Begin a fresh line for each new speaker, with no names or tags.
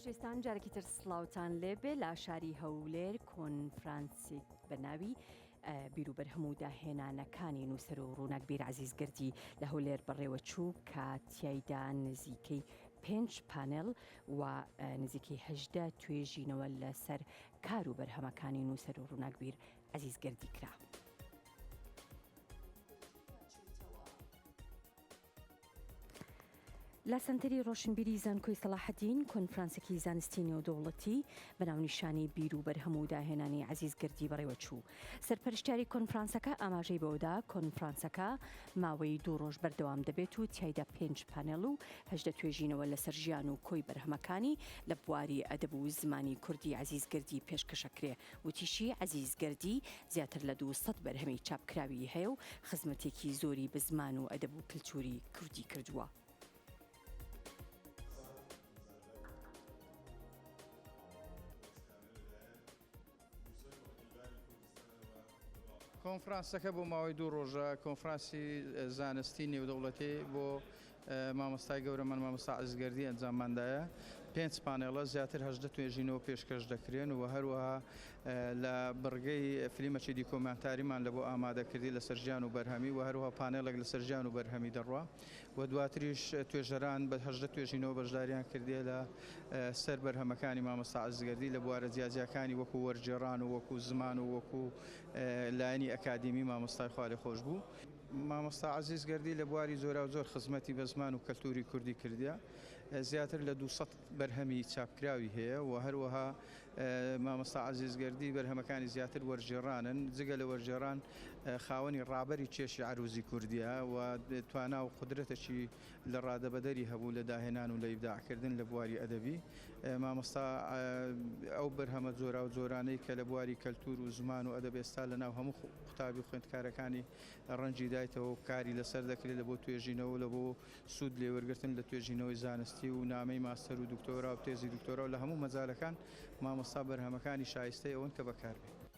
خۆشەویستان جارێکی تر سڵاوتان لێبێ لە شاری هەولێر کۆنفرانسێک بە ناوی بیروبەرهەم و داهێنانەکانی نووسەر و ڕووناکبیر عەزیز گەردی لە هەولێر بەڕێوەچوو کە تیایدا نزیکەی پێنج پانێڵ و نزیکەی 18 توێژینەوە لەسەر کار و بەرهەمەکانی نووسەر و ڕووناکبیر عەزیز گەردی کرا. لە سەنتەری ڕۆشنبیری زانکۆی سەڵاحەدین کۆنفرانسێکی زانستی نێودەوڵەتی بە ناونیشانی بیر و بەرهەم و داهێنانی عەزیز گەردی بەڕێوەچوو. سەرپەرشتیاری کۆنفرانسەکە ئاماژەی بەوەدا کۆنفرانسەکە ماوەی دوو ڕۆژ بەردەوام دەبێت و تیایدا پێنج پانێڵ و 18 توێژینەوە لەسەر ژیان و کۆی بەرهەمەکانی لە بواری ئەدەب و زمانی کوردی عەزیز گەردی پێشکەشەکرێ وتیشی، عەزیز گەردی زیاتر لە 200 بەرهەمی چاپکراوی هەیە و خزمەتێکی زۆری بە زمان و ئەدەب و کلتوری کوردی کردووە.
کۆنفرانسەکە بۆ ماوەی دوو ڕۆژە کۆنفرانسی زانستی نێودەوڵەتی بۆ مامۆستای گەورەمان مامۆستا عەزیز گەردی ئەنجامماندایە. پێنج پانێڵە زیاتر 18 توێژینەوە پێشکەش دەکرێن و هەروەها لە بڕگەی فلیمەکی دیکۆمانتاریمان لە بۆ ئامادەکردی لەسەر ژیان و بەرهەمی و هەروەها پانێڵێک لەسەر ژیان و بەرهەمی دەڕوا و دواتریش توێژەران بە 18 توێژینەوە بەشداریان کردیە لە سەر بەرهەمەکانی مامۆستا عەزیز گەردی لە بوارە جیاجیاکانی وەکو وەرگێڕان و وەکو زمان و وەکو لایەنی ئەکادیمی مامۆستای خوالێخۆشبوو. مامۆستا عەزیز گەردی لە بواری جۆراوجۆر خزمەتی بە زمان و کەلتووری کوردی کردیە، زیاتر لە 200 بەرهەمی چاپکراوی هەیە و هەروەها مامۆستا عەزیز گەردی بەرهەمەکانی زیاتر وەرگێڕانن، جگە لە وەرگێڕان خاوەنی ڕابەری کێشی عەرووزی کوردیە و توانا و قودرەتێکی لە ڕادەبەدەری هەبوو لە داهێنان و لە ئیبداعکردن لە بواری ئەدەبی. مامۆستا ئەو بەرهەمە جۆراوجۆرانەی کە لە بواری کەلتوور و زمان و ئەدەب ئێستا لە ناو هەموو قوتابی و خوێندکارەکانی ڕەنجی دایتەوە و کاری لەسەر دەکرێت لە بۆ توێژینەوە و لە بۆ سوود لێوەرگرتن لە توێژینەوەی زانستی و نامەی ماستەر و دکتۆرا و تێزی دکتۆرا و لە هەموو مەجالەکان مامۆستا بەرهەمەکانی شایستەی ئەوەن کە بەکار بێن.